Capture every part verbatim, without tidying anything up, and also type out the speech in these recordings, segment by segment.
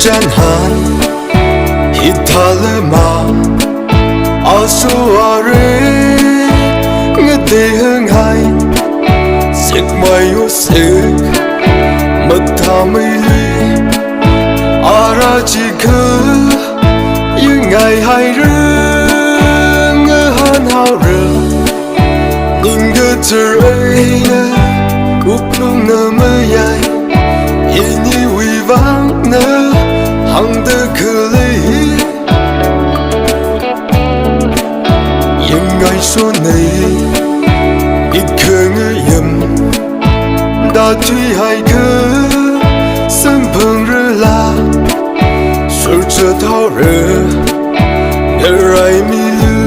Chānhan, hithālama, aso are, ngatei hangai, sekmai usek, mathāmeili, ara chikha, yangngai haira, ngahānhaora. Ning kathar eina, wuklungna mayai, iniwui vangna, hāngda khalei. Yangngaishonei, ikhangayam, da thuihaikha, samphangrala, shurchathaora, ngaraimilu,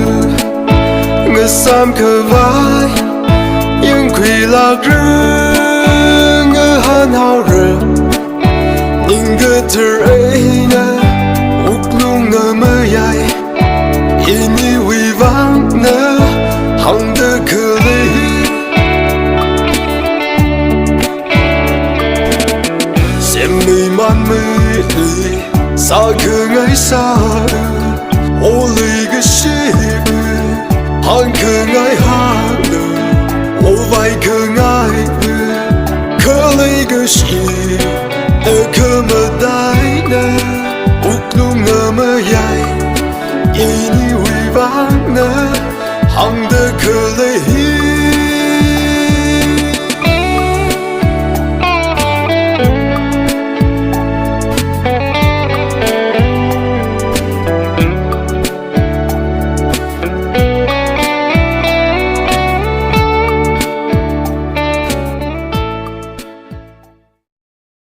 ngasam khavai, yangkhuilākra, ngahānhaora. Ning kathar eina, wuklungna mayai, iniwui vangna, hāngda khalei. Semmi manmi, sākhangai sā, o leikashi, hāngkhangai hānglu, o vaikhangai, khalei kashi, akhamataina, wuklungna mayai, iniwui vangna, hāngda khalei.